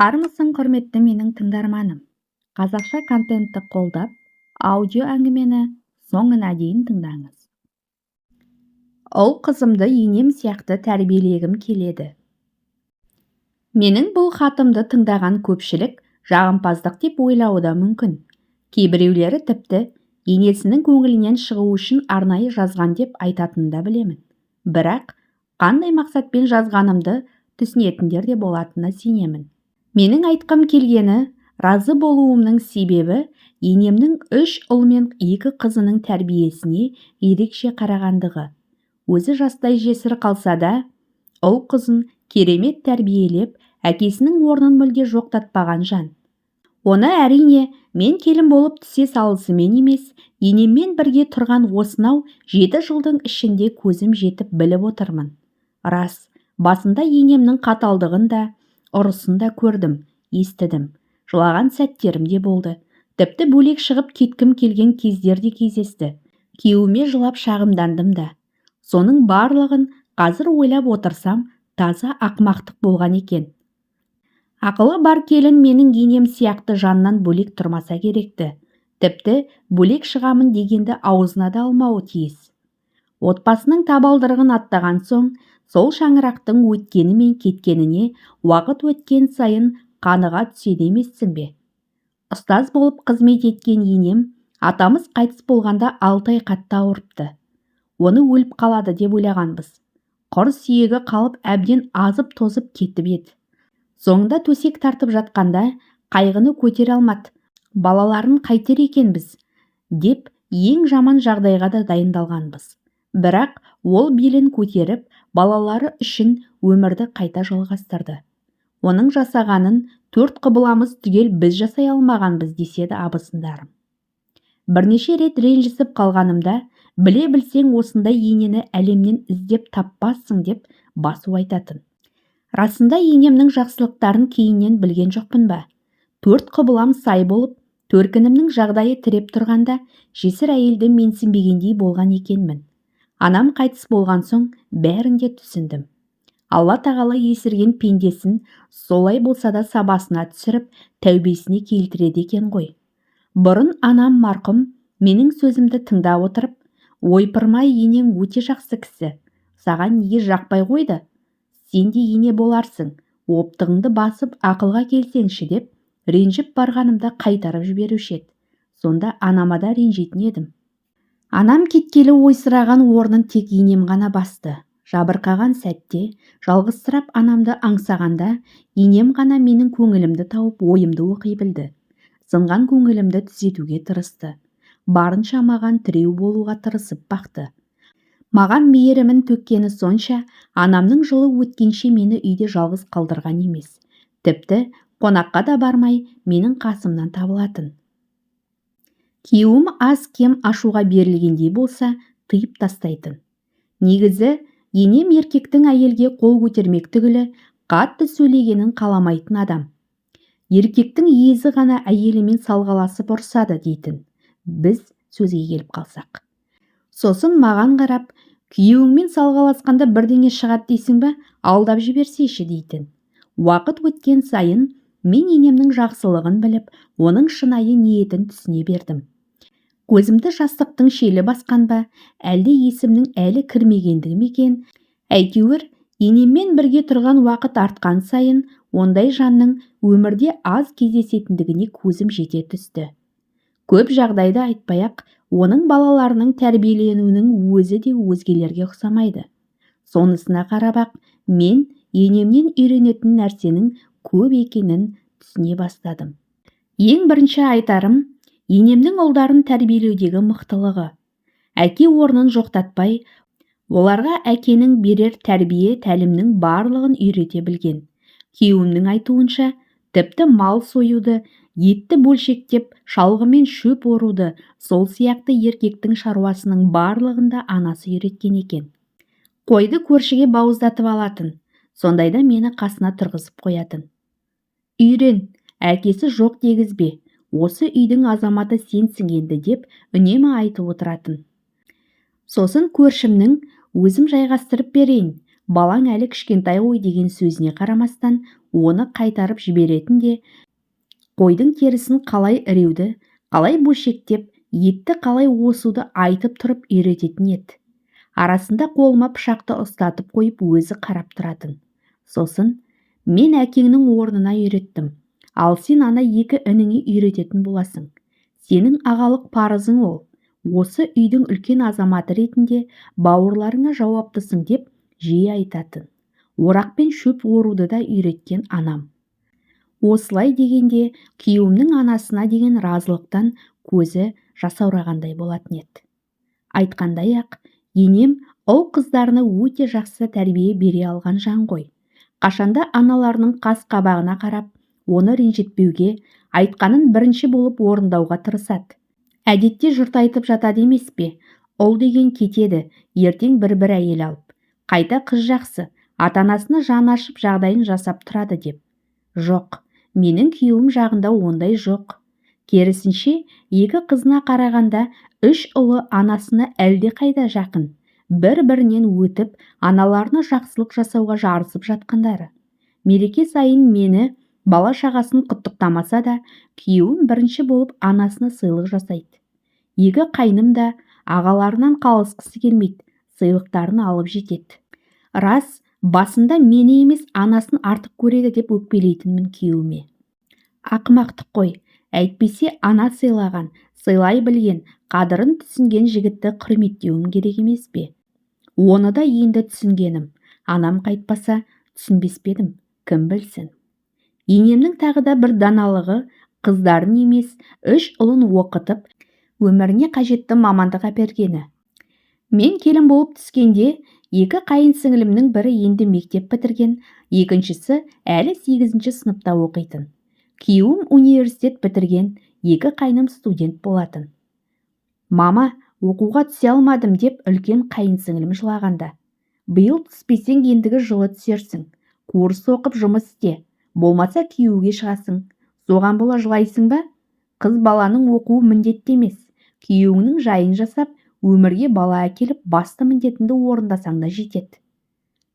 Армысың, құрметті менің тыңдарманым! Қазақша контентті қолдап, аудио әңгімені соңына дейін тыңдаңыз. Ұл қызымды енем сияқты тәрбиелегім келеді. Менің бұл хатымды тыңдаған көпшілік жағымпаздық деп ойлауы да мүмкін. Кейбіреулері тіпті енесінің көңілінен шығу үшін арнайы жазған деп айтатынын да білемін. Бірақ қандай мақсатпен жазғанымды түсінетіндер де болатынына сенемін. Менің айтқым келгені, разы болуымның себебі енемнің үш ұл мен екі қызының тәрбиесіне ерекше қарағандығы. Өзі жастай жесір қалса да, ұл қызын керемет тәрбиелеп, әкесінің орнын мүлде жоқтатпаған жан. Оны, әрине, мен келін болып түсе салысымен емес, енеммен бірге тұрған осынау 7 жылдың ішінде көзім жетіп біліп отырмын. Рас, басында енемнің қаталдығын да, ұрысын да көрдім, естідім. Жылаған сәттерім де болды. Тіпті бөлек шығып кеткім келген кездер де кездесті. Күйеуіме жылап шағымдандым да. Соның барлығын қазір ойлап отырсам, таза ақымақтық болған екен. Ақылы бар келін менің енем сияқты жаннан бөлек тұрмаса керекті. Тіпті бөлек шығамын дегенді аузына да алмауы тиіс. Отбасының табалдырығын аттаған соң, сол шаңырақтың өткені мен кеткеніне уақыт өткен сайын қаныға түседі емессің бе? Ұстаз болып қызмет еткен енем атамыз қайтыс болғанда 6 ай қатты ауырыпты. Оны өліп қалады деп ойлағанбыз. Құр сүйегі қалып, әбден азып-тозып кетіп еді. Соңында төсек тартып жатқанда қайғыны көтере алмады. Балаларын қайтер екенбіз деп ең жаман жағдайға да дайындалғанбыз. Бірақ ол белін көтеріп, балалары үшін өмірді қайта жалғастырды. Оның жасағанын төрт құбыламыз түгел біз жасай алмағанбыз деседі абысындарым. Бірнеше рет ренжісіп қалғанымда, біле білсең, осындай енені әлемнен іздеп таппассың деп басу айтатын. Расында, енемнің жақсылықтарын кейіннен білген жоқпын ба? Төрт құбылам сай болып, төркінімнің жағдайы тіреп тұрғанда жесір әйелді менсінбегендей болған екенмін. Анам қайтыс болған соң бәрін де түсіндім. Алла тағала есірген пендесін солай болса да сабасына түсіріп, тәубесіне келтіреді екен ғой. Бұрын анам марқұм менің сөзімді тыңдап отырып, ойпырмай, енең өте жақсы кісі, саған неге жақпай қойды, сен де ене боларсың, оптығыңды басып ақылға келсеңші деп ренжіп барғанымда қайтарып жіберуші еді. Сонда анама да ренжитін едім. Анам кеткелі ойсыраған орнын тек енем ғана басты. Жабырқаған сәтте, жалғызсырап анамды аңсағанда енем ғана менің көңілімді тауып, ойымды оқи білді. Сынған көңілімді түзетуге тырысты. Барынша маған тіреу болуға тырысып бақты. Маған мейірімін төккені сонша, анамның жылы өткенше мені үйде жалғыз қалдырған емес. Тіпті қонаққа да бармай менің қасымнан табылатын. Күйеуім аз-кем ашуға берілгендей болса, тыйып тастайтын. Негізі, енем еркектің әйелге қол көтермек түгілі, қатты сөйлегенін қаламайтын адам. Еркектің езі ғана әйелімен салғаласып ұрсады дейтін. Біз сөзге келіп қалсақ. Сосын маған қарап, күйеуіңмен салғаласқанда бірдеңе шығады дейсің бе, алдап жіберсейші дейтін. Уақыт өткен сайын мен енемнің жақсылығын біліп, оның шынайы ниетін түсіне бердім. Көзімді жастықтың шелі басқан ба, әлде есімнің әлі кірмегендігі ме екен, әйтеуір енеммен бірге тұрған уақыт артқан сайын ондай жанның өмірде аз кездесетіндігіне көзім жете түсті. Көп жағдайды айтпай-ақ, оның балаларының тәрбиеленуінің өзі де өзгелерге ұқсамайды. Сонысына қарап-ақ мен енемнен үйренетін нәрсенің көп екенін түсіне бастадым. Ең бірінші айтарым, енемнің ұлдарын тәрбиелеудегі мықтылығы. Әке орнын жоқтатпай, оларға әкенің берер тәрбие тәлімнің барлығын үйрете білген. Күйеуімнің айтуынша, тіпті мал союды, етті бөлшектеп, шалғымен шөп оруды, сол сияқты еркектің шаруасының барлығын да анасы үйреткен екен. Қойды көршіге бауыздатып алатын. Сондайда мені қасына тұрғызып қоятын. Үйрен, әкесі жоқ дегізбе, осы үйдің азаматы сенсің енді деп үнемі айтып отыратын. Сосын көршімнің өзім жайғастырып берейін, балаң әлі кішкентай ғой деген сөзіне қарамастан, оны қайтарып жіберетін де, қойдың терісін қалай іреуді, қалай бөлшектеп, етті қалай осуды айтып тұрып үйрететін еді. Арасында қолыма пышақты ұстатып қойып өзі қарап тұратын. Сосын, мен әкеңнің орнына үйреттім, ал сен ана екі ініңе үйрететін боласың. Сенің ағалық парызың ол. Осы үйдің үлкен азаматы ретінде бауырларыңа жауаптысың деп жиі айтатын. Орақпен шөп оруды да үйреткен анам. Осылай дегенде күйеуімнің анасына деген разылықтан көзі жасаурағандай болатын еді. Айтқандай-ақ, енем ұл қыздарына өте жақсы тәрбие бере алған жан ғой. Қашанда аналарының қас қабағына қарап, оны ренжітпеуге, айтқанын бірінші болып орындауға тырысады. Әдетте жұрт айтып жатады емес пе, ұл деген кетеді, ертең бір-бір әйел алып. Қайта қыз жақсы, ата-анасына жаны ашып жағдайын жасап тұрады деп. Жоқ, менің күйеуім жағында ондай жоқ. Керісінше, екі қызына қарағанда үш ұлы анасына әлдеқайда жақын, бір-бірінен өтіп, аналарына жақсылық жасауға жарысып жатқандары. Мереке сайын мені бала-шағасын құттықтамаса да, күйеуім бірінші болып анасына сыйлық жасайды. Екі қайным да ағаларынан қалысқысы келмейді, сыйлықтарын алып жетеді. Рас, басында мені емес анасын артық көреді деп өкпелейтінмін күйеуіме. Ақымақтық қой, әйтпесе ана сыйлаған, сыйлай білген, қадырын түсінген жігітті құрметтеуім керек емес пе? Оны да енді түсінгенім. Анам қайтпаса, түсінбес пе едім, кім білсін. Енемнің тағы да бір даналығы қыздарын емес, үш ұлын оқытып, өміріне қажетті мамандық әпергені. Мен келін болып түскенде екі қайын сіңілімнің бірі енді мектеп бітірген, екіншісі әлі 8-ші сыныпта оқитын. Күйеуім университет бітірген, екі қайным студент болатын. Мама, оқуға түсе алмадым деп үлкен қайын сіңілім жылағанда, биыл түспесең ендігі жылы түсерсің, курс оқып жұмыс істе, болмаса күйеуге шығасың, соған бола жылайсың ба? Қыз баланың оқуы міндетті емес, күйеуіңнің жайын жасап, өмірге бала әкеліп басты міндетіңді орындасаң да жетеді.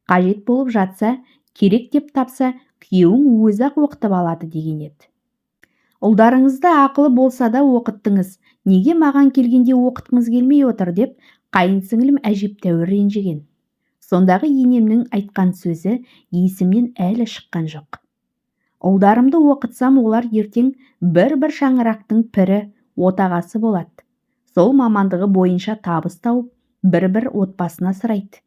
Қажет болып жатса, керек деп тапса, күйеуің өзі-ақ оқытып алады деген еді. Ұлдарыңызды ақылы болса да оқыттыңыз, неге маған келгенде оқытқыңыз келмей отыр деп қайын сіңілім әжептәуір ренжіген. Сондағы енемнің айтқан сөзі есімнен әлі шыққан жоқ. Ұлдарымды оқытсам, олар ертең бір-бір шаңырақтың пірі, отағасы болады. Сол мамандығы бойынша табыс тауып, бір-бір отбасын асырайды.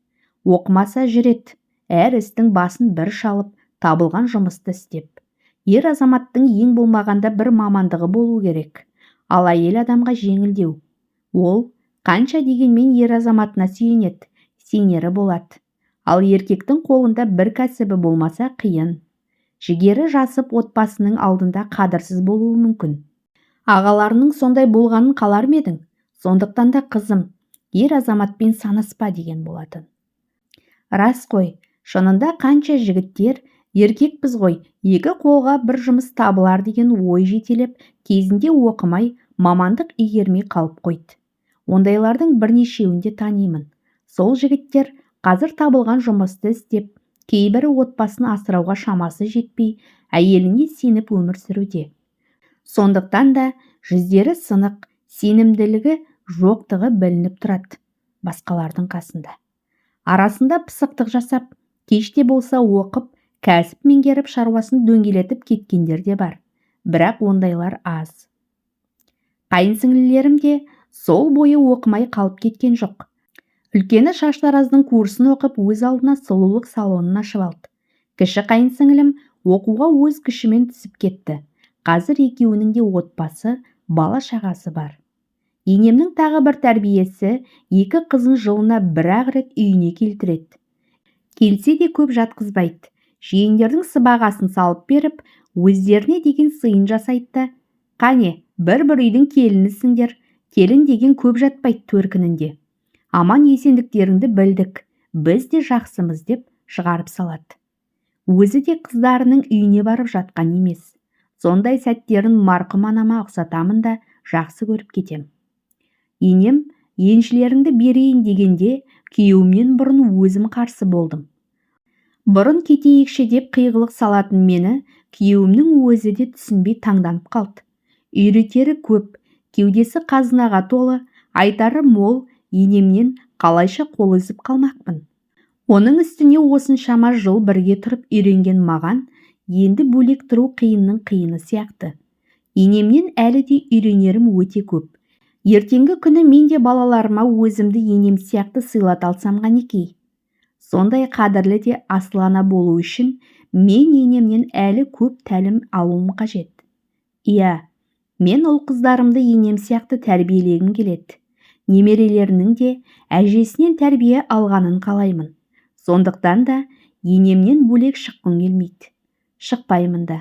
Оқымаса жүреді, әр істің басын бір шалып, табылған жұмысты істеп. Ер азаматтың ең болмағанда бір мамандығы болу керек, ал әйел адамға жеңілдеу. Ол қанша дегенмен ер азаматына сүйенеді, сенері болады. Ал еркектің қолында бір кәсібі болмаса қиын. Жігері жасып отбасының алдында қадірсіз болуы мүмкін. Ағаларының сондай болғанын қалар ма едің? Сондықтан да қызым, ер азаматпен санаспа деген болатын. Рас қой, шынында қанша жігіттер еркекпіз ғой, екі қолға бір жұмыс табылар деген ой жетелеп, кезінде оқымай, мамандық игермей қалып қойды. Ондайлардың бірнешеуін де танимын. Сол жігіттер қазір табылған жұмысты істеп, кейбірі отбасын асырауға шамасы жетпей, әйеліне сеніп өмір сүруде. Сондықтан да жүздері сынық, сенімділігі жоқтығы білініп тұрады басқалардың қасында. Арасында пысықтық жасап, кеште болса оқып, кәсіп меңгеріп шаруасын дөңгелетіп кеткендер де бар. Бірақ ондайлар аз. Қайын сіңлілерім де сол бойы оқымай қалып кеткен жоқ. Үлкені шаштараздың курсын оқып, өз алдына сұлулық салонын ашып алды. Кіші қайын сіңілім оқуға өз күшімен түсіп кетті. Қазір екеуінің де отбасы, бала-шағасы бар. Енемнің тағы бір тәрбиесі, екі қызын жылына бір-ақ рет үйіне келтіреді. Келсе де көп жатқызбайды. Жиендердің сыбағасын салып беріп, өздеріне деген сыйын жасайды да, қане, бір-бір үйдің келінісіңдер, келін деген көп жатпайды төркінінде. Аман есендіктеріңді білдік, біз де жақсымыз деп шығарып салады. Өзі де қыздарының үйіне барып жатқан емес. Сондай сәттерін марқұм анама ұқсатамын да жақсы көріп кетем. Енем еншілеріңді берейін дегенде күйеуімнен бұрын өзім қарсы болдым. Бұрын кетейікші деп қиғылық салатын мені күйеуімнің өзі де түсінбей таңданып қалды. Үйретері көп, кеудесі қазынаға толы, айтары мол енемнен қалайша қол үзіп қалмақпын? Оның үстіне осыншама жыл бірге тұрып үйренген маған енді бөлек тұру қиынның қиыны сияқты. Енемнен әлі де үйренерім өте көп. Ертеңгі күні мен де балаларыма өзімді енем сияқты сыйлата алсам қанекей. Сондай қадірлі де асыл ана болу үшін мен енемнен әлі көп тәлім алуым қажет. Иә, мен ұл-қыздарымды енем сияқты тәрбиелегім келеді. Немерелерінің де әжесінен тәрбие алғанын қалаймын. Сондықтан да енемнен бөлек шыққым келмейді. Шықпаймын да.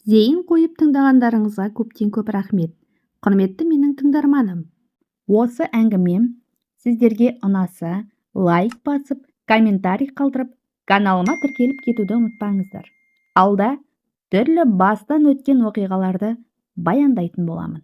Зейін қойып тыңдағандарыңызға көптен көп рахмет. Құрметті менің тыңдарманым. Осы әңгімем сіздерге ұнаса, лайк басып, комментарий қалдырып, каналыма тіркеліп кетуді ұмытпаңыздар. Алда түрлі бастан өткен оқиғаларды баяндайтын боламын.